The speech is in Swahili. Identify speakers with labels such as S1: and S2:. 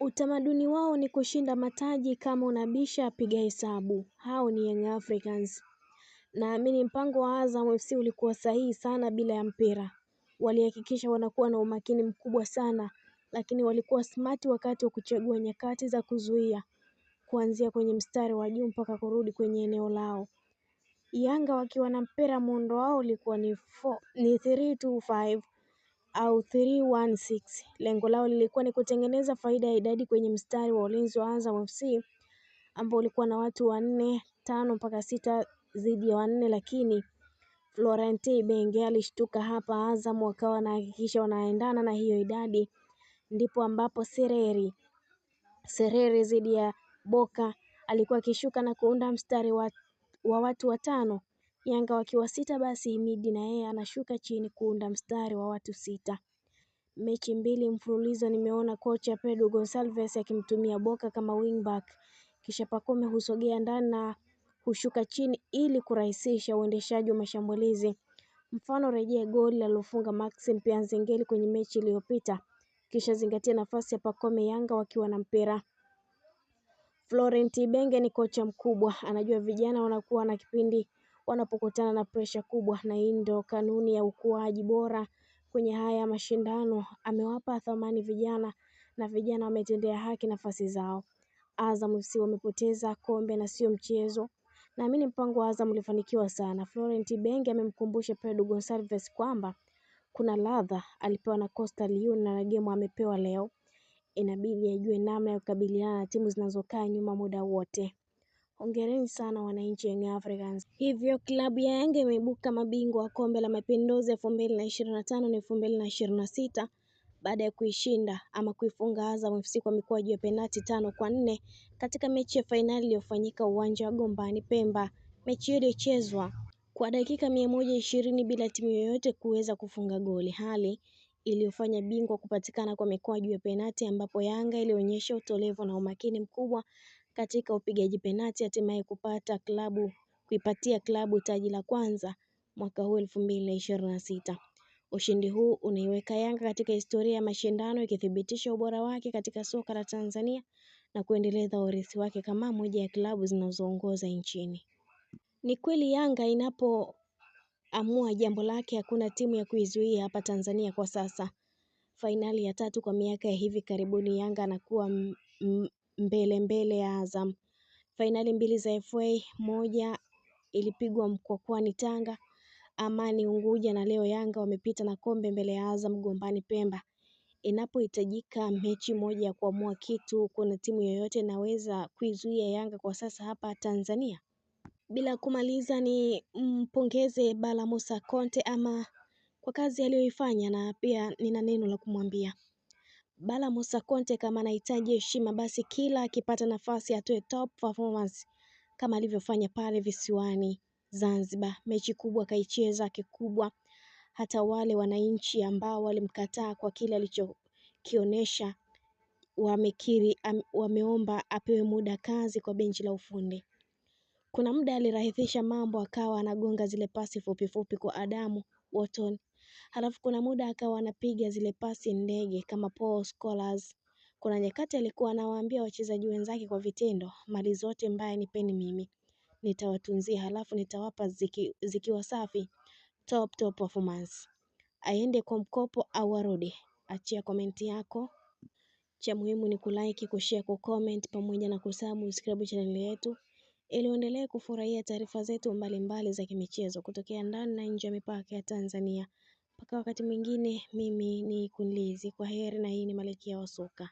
S1: Utamaduni wao ni kushinda mataji kama unabisha piga hesabu. Hao ni Young Africans. Naamini mpango wa Azam FC ulikuwa sahihi sana bila ya mpira. Walihakikisha wanakuwa na umakini mkubwa sana lakini walikuwa smart wakati wa kuchagua nyakati za kuzuia kuanzia kwenye mstari wa juu mpaka kurudi kwenye eneo lao. Yanga wakiwa na mpira muundo wao ulikuwa ni 3-2-5 au 3-1-6. Lengo lao lilikuwa ni kutengeneza faida ya idadi kwenye mstari wa ulinzi wa Azam FC ambao ulikuwa na watu wanne, tano mpaka sita dhidi ya wanne, lakini Florent Ibenge alishtuka hapa. Azam wakawa wanahakikisha wanaendana na hiyo idadi, ndipo ambapo Sereri dhidi ya Boka alikuwa akishuka na kuunda mstari wa watu watano, Yanga wakiwa sita, basi Himidi na yeye anashuka chini kuunda mstari wa watu sita. Mechi mbili mfululizo nimeona kocha Pedro Gonsalves akimtumia Boka kama wingback, kisha Pacome husogea ndani na hushuka chini ili kurahisisha uendeshaji wa mashambulizi. Mfano rejea goli alilofunga Maxim Pia Nzengeli kwenye mechi iliyopita, kisha zingatia nafasi ya Pacome Yanga wakiwa na mpira. Florent Ibenge ni kocha mkubwa, anajua vijana wanakuwa na kipindi wanapokutana na presha kubwa, na hii ndio kanuni ya ukuaji bora kwenye haya mashindano. Amewapa thamani vijana na vijana wametendea haki nafasi zao. Azam FC wamepoteza kombe na sio mchezo. Naamini mpango wa Azam ulifanikiwa sana. Florent Ibenge amemkumbusha Pedro Gonsalves kwamba kuna ladha alipewa na Coastal Union na gemu amepewa leo. Inabidi ajue namna ya kukabiliana na timu zinazokaa nyuma muda wote. Hongereni sana wananchi Young Africans. Hivyo klabu ya Yanga imeibuka mabingwa wa kombe la Mapinduzi 2025 na 2026 baada ya kuishinda ama kuifunga Azam FC kwa mikwaju ya penati 5-4 katika mechi ya fainali iliyofanyika uwanja wa Gombani Pemba. Mechi hiyo ilichezwa kwa dakika 120 bila timu yoyote kuweza kufunga goli, hali iliyofanya bingwa kupatikana kwa mikwaju ya penati, ambapo Yanga ilionyesha utolevu na umakini mkubwa katika upigaji penati, hatimaye kuipatia klabu taji la kwanza mwaka huu 2026. Ushindi huu unaiweka Yanga katika historia ya mashindano ikithibitisha ubora wake katika soka la Tanzania na kuendeleza urithi wake kama moja ya klabu zinazoongoza nchini. Ni kweli Yanga inapoamua jambo lake hakuna timu ya kuizuia hapa Tanzania kwa sasa. Fainali ya tatu kwa miaka ya hivi karibuni Yanga anakuwa mbele mbele ya Azam. Fainali mbili za FA, moja ilipigwa Mkwakwani Tanga, Amani Unguja, na leo Yanga wamepita na kombe mbele ya Azam Gombani Pemba. Inapohitajika mechi moja ya kuamua kitu, kuna timu yoyote inaweza kuizuia Yanga kwa sasa hapa Tanzania? Bila kumaliza ni mpongeze Bala Musa Conte ama kwa kazi aliyoifanya, na pia nina neno la kumwambia Bala Musa Conte. Kama anahitaji heshima, basi kila akipata nafasi atoe top performance kama alivyofanya pale visiwani Zanzibar. Mechi kubwa kaicheza kikubwa, hata wale wananchi ambao walimkataa kwa kile alichokionyesha wamekiri, wameomba apewe muda kazi kwa benchi la ufundi. Kuna muda alirahisisha mambo akawa anagonga zile pasi fupi fupi kwa Adamu Wotton, halafu kuna muda akawa anapiga zile pasi ndege kama Paul Scholes. Kuna nyakati alikuwa anawaambia wachezaji wenzake kwa vitendo, mali zote mbaya nipeni mimi, nitawatunzia halafu nitawapa zikiwa safi, top top performance. Aende kwa mkopo au arudi? Achia komenti yako. Cha muhimu ni kulike, kushare, kucomment pamoja na kusubscribe channel yetu ili uendelee kufurahia taarifa zetu mbalimbali za kimichezo kutokea ndani na nje ya mipaka ya Tanzania. Mpaka wakati mwingine, mimi ni Kunlizi. Kwa heri, na hii ni Malkia wa Soka.